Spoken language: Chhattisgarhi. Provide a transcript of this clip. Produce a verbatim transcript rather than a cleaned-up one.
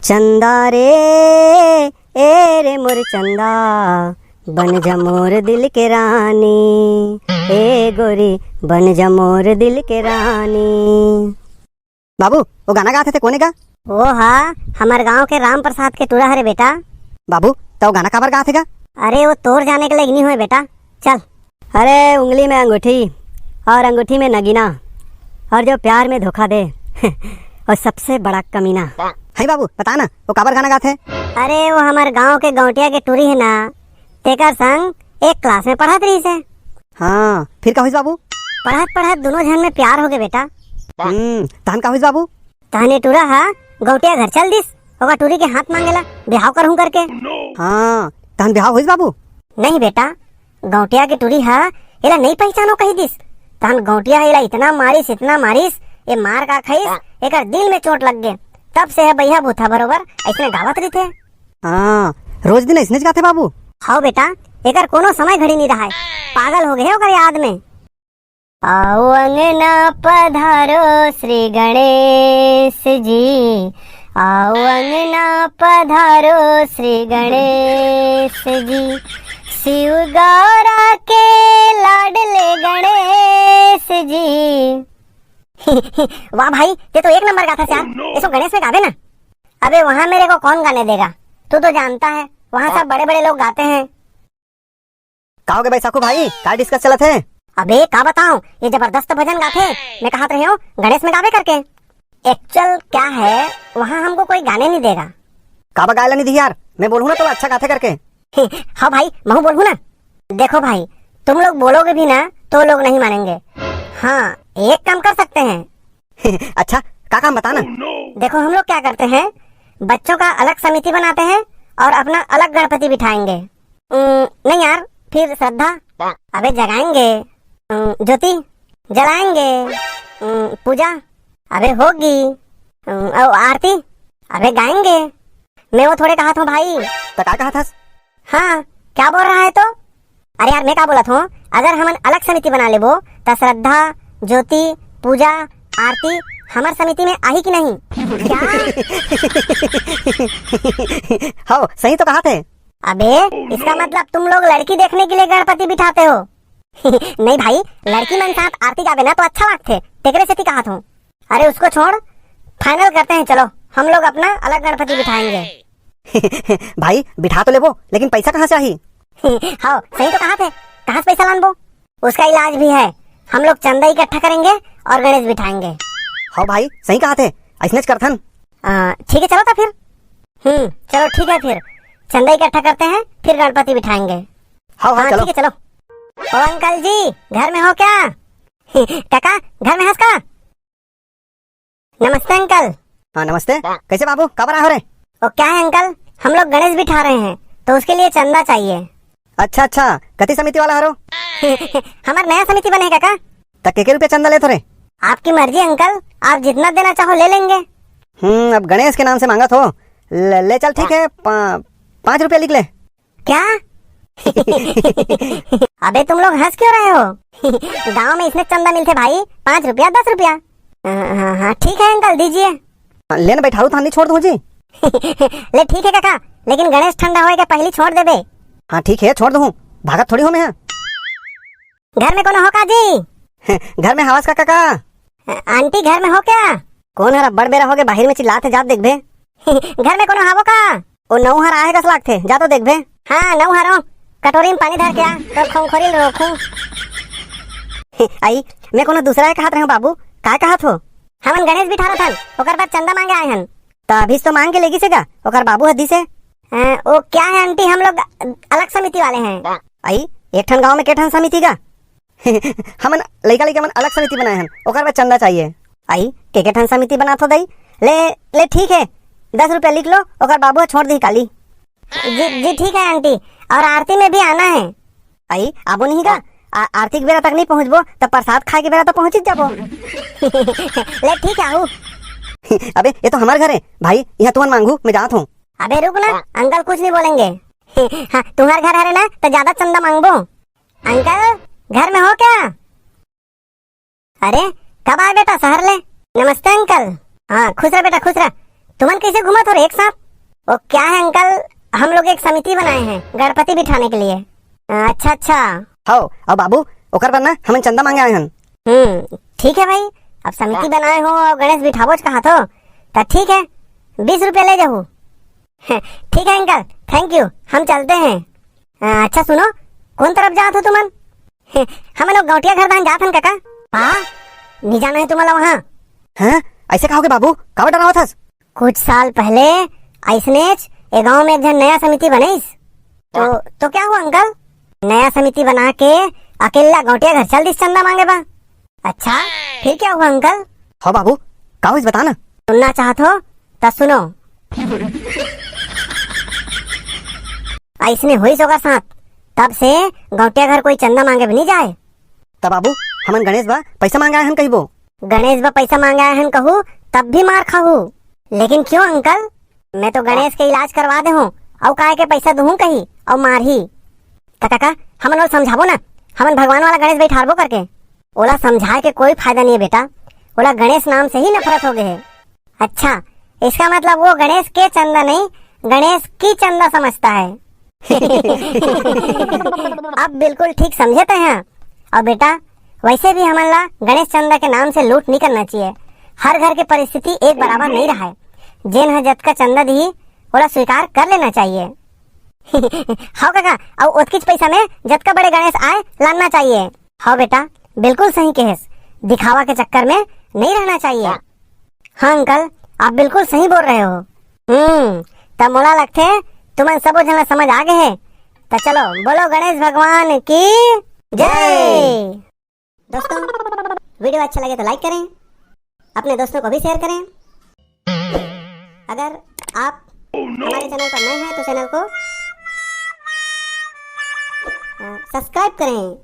चंदा रे, ए रे मोर चंदा, बन जा मोर दिल के रानी, ए गोरी, बन जा मोर दिल के रानी। बाबू, वो गाना गात हे ते कोने गा? वो हा, हमर गांव के राम प्रसाद के टूरा हरे बेटा। बाबू, त वो गाना काबर गात हे गा? अरे, वो तोर जाने के लायक नहीं होय बेटा। चल। अरे, उंगली में अंगूठी और अंगूठी में नगीना और जो प्यार में धोखा दे, वो सबसे बड़ा कमीना। हे बाबू, बता ना, वो काबर गाना गात हे? अरे, वो हमर गांव के गौंटिया के टूरी हे ना, तेकर संग एक क्लास में पढ़त रहिस हे। हाँ, फिर का होइस बाबू? पढ़त पढ़त दोनों झन में प्यार हो गए बेटा। हम्म, तहन का होइस बाबू? तहन ये टूरा हा गौंटिया घर चल दिस, ओकर टूरी के हाथ मांगेला, बिहाव करहूं करके। हाँ, तहन बिहाव होइस बाबू? नहीं बेटा, गौंटिया के टूरी हा एला नहीं पहचानो कही दिस। तहन गौंटिया एला इतना मारिस, इतना मारिस, ये मार का खाइस, एकर दिल में चोट लग गे। तब से है बइहा बूथा बरोबर ऐसने गावत रहिथे। हाँ, रोज दिन ऐसने गाथे बाबू। हाव बेटा, एकर कोनो समय घड़ी नहीं रहाय, पागल हो गए हे ओकर याद में। आओ अंगना पधारो श्री गणेश जी, आओ अंगना पधारो श्री गणेश जी, शिव गौरा के लाडले गणेश जी। वाह भाई, ते तो एक नंबर गाथस यार। Oh no! इसको गणेश में गावे ना। अबे वहाँ मेरे को कौन गाने देगा, तू तो जानता है वहाँ सब बड़े बड़े लोग गाते हैं। का हो गए बैसाखू भाई, का डिस्कस चलत हे? अबे का बताऊं, ये जबरदस्त भजन गाथे। मैं कहत रहे हूँ गणेश में गावे करके। एक्चुअल क्या है, वहाँ हमको कोई गाने नहीं देगा। काबर गाए ला नहीं दिही यार, मैं बोलूँ ना तो अच्छा गाथे करके। हाँ भाई, महू बोलूँ ना। देखो भाई, तुम लोग बोलोगे भी ना तो लोग नहीं मानेंगे। हाँ, एक काम कर सकते हैं। अच्छा, का काम बता ना। देखो, हम लोग क्या करते हैं, बच्चों का अलग समिति बनाते हैं और अपना अलग गणपति बिठाएंगे। उम, नहीं यार, फिर श्रद्धा? अबे जगाएंगे। उम, ज्योति जलाएंगे। उम, पूजा? अबे होगी। उम, और आरती? अबे गाएंगे। मैं वो थोड़े कहा था भाई। तो का कहा था? हाँ, क्या बोल रहा है तो? अरे यार, मैं का बोलत हूँ, अगर हमन अलग समिति बना लेबो, त श्रद्धा, ज्योति, पूजा, आरती हमर समिति में आही कि नहीं? क्या? हो, सही तो कहा थे। अबे, इसका मतलब तुम लोग लड़की देखने के लिए गणपति बिठाते हो? नहीं भाई, लड़की मन साथ आरती गावे ना तो अच्छा लगथे, तेकरे सेती कहा था। अरे उसको छोड़, फाइनल करते हैं, चलो हम लोग अपना अलग गणपति बिठाएंगे। भाई, बिठा तो लेबो, लेकिन पैसा कहाँ से आही? हाँ, सही तो कहा थे, कहाँ से पैसा लानबो? उसका इलाज भी है, हम लोग चंदा इकट्ठा करेंगे और गणेश बिठाएंगे। हाँ भाई, सही कहा थे, ऐसने च करथन। आ, ठीक है, चलो तो फिर। हम्म, चलो ठीक है फिर, चंदा इकट्ठा करते हैं, फिर गणपति बिठाएंगे। हाँ, हाँ, हाँ, चलो। ठीक है, चलो। ओ अंकल जी, घर में हो क्या? काका, घर में हस का? नमस्ते अंकल। हाँ, नमस्ते। कैसे बाबू, काबर आए हो रे? ओ, क्या है अंकल, हम लोग गणेश बिठा रहे हैं, तो उसके लिए चंदा चाहिए। अच्छा, अच्छा, कति समिति वाला हरो? हमर नया समिति बने हे काका। त के के रुपया चंदा लेत हो रे? आपकी मर्जी अंकल, आप जितना देना चाहो ले लेंगे। हम्म, अब गणेश के नाम से मांगत हो। ले, ले चल, ठीक है, पा-, पाँच रुपया लिख ले। क्या? अबे तुम लोग हंस क्यों रहे हो? गांव में इसने चंदा मिलते भाई, पाँच रुपया, दस रुपया। हाँ, हाँ, हाँ, ठीक है अंकल, दीजिए। ले ना बैठारू, थान नहीं छोड़ दूँ जी। ले ठीक है काका, लेकिन गणेश ठंडा होए के पहली छोड़ देबे। हाँ ठीक है, छोड़ दूँ, भागत थोड़ी हो मैं। घर में कोनो हो का जी? घर में हवस का काका? आंटी घर में हो क्या? कौन हर अब्बड़ बेरा होगे बाहिर में चिल्लात हे, जात देखबे। घर में कोनो हावो का? ओ नऊ हर आहे कस लागथे, जा तो देखबे। हाँ, नऊ हर ओ, कटोरी में पानी धर के आ, तो खोंखोरी ल रोकहूँ। आई, मैं कोनो दूसरा हे कहत रहे हूँ बाबू, काय कहत हो? हमन गणेश बिठारत हन, ओकर बाद चंदा मांगे आए हन। त अभी तो मांग के लेगी से का, ओकर बाबू हदी से। अ, ओ क्या है आंटी, हम लोग अलग समिति वाले हैं। आई, एक ठन गांव में के ठन समिति का? हमन लइका लइका मन अलग समिति बनाए हन, ओकर बर चंदा चाहिए। आई, के के ठन समिति बनात हो दई? ले, ले ठीक है, दस रुपया लिख लो, ओकर बाबू ह छोड़ दी काली। जी, जी ठीक है आंटी, और आरती में भी आना है। आई, आबो नहीं का? आ, आरती के बेरा तक नहीं पहुंचबो, तब प्रसाद खाए के बेरा तो पहुंच ही जाबो। ले ठीक है, आऊ। अबे, ये तो हमार घर है भाई, यहाँ तुमन मांगू, मैं जात हूँ। अबे रुक ना, अंकल कुछ नहीं बोलेंगे। हाँ, तुम्हार घर हरे ना, तो ज्यादा चंदा मांगबो। अंकल, घर में हो क्या? अरे, कब आए बेटा शहर ले? नमस्ते अंकल। हाँ, खुश रह बेटा, खुश रह। तुमन कैसे घूमत हो रे एक साथ? वो क्या है अंकल, हम लोग एक समिति बनाए हैं गणपति बिठाने के लिए। अच्छा अच्छा। हव, अउ बाबू, ओकर बर ना हमन चंदा मांगे आए हन। हम्म, ठीक है भाई, अब समिति बनाए हो और गणेश बिठाबोच कहा थो, त ठीक है, बीस रुपया ले जाहू। ठीक है अंकल, thank you, हम चलते हैं। अ, अच्छा सुनो, कौन तरफ जात हो तुमन? हमन लोग गौटिया घर धान जात हन काका। हाँ, नहीं जाना है तुम्हारा वहाँ। हैं? ऐसे कहोगे बाबू, काबर डरावत हस? कुछ साल पहले ऐसनेच ए गांव में एक झन नया समिति बनइस। तो, तो क्या हुआ अंकल? नया समिति बना के अकेला गौटिया घर चल दिस चंदा मांगे बा। अच्छा, फिर क्या हुआ अंकल? हव बाबू, का होइस बता ना। सुनना चाहत हो त सुनो। ऐसने होइस ओकर साथ, तब से गौटिया घर कोई चंदा मांगे भी नहीं जाए। त बाबू, हमन गणेश बा पैसा मांगे आए हन कहिबो। गणेश बा पैसा मांगे आए हन कहू, तब भी मार खाहू। लेकिन क्यों अंकल, मैं तो गणेश के इलाज करवा दे हूँ, अउ काय के पैसा दूहूँ कही, अउ मारही। त काका, हमन ओला समझाबो ना, हमन भगवान वाला गणेश बैठारबो करके। ओला समझाए के कोई फायदा नहीं है बेटा, ओला गणेश नाम से ही नफरत हो गए है। अच्छा, इसका मतलब वो गणेश के चंदा नहीं, गणेश की चंदा समझता है। अब बिल्कुल ठीक समझे तैं हा। अउ बेटा, वैसे भी हमन ला गणेश चंदा के नाम से लूट नहीं करना चाहिए। हर घर के परिस्थिति एक बराबर नहीं रहा है। जेन ह जतका चंदा दिही, ओला स्वीकार कर लेना चाहिए। हव काका, अउ ओतकीच पैसा में जतका बड़े गणेश आए, लानना चाहिए। हव बेटा, बिल्कुल सही कहेस, दिखावा के चक्कर में नहीं रहना चाहिए। हाँ अंकल, आप बिल्कुल सही बोल रहे हो। हम्म, त मोला लगथे तुमन सबो झन ला समझ आ गए है। त चलो बोलो गणेश भगवान की जय। दोस्तों, वीडियो अच्छा लगे तो लाइक करें, अपने दोस्तों को भी शेयर करें। अगर आप हमारे चैनल पर नए हैं तो चैनल को सब्सक्राइब करें।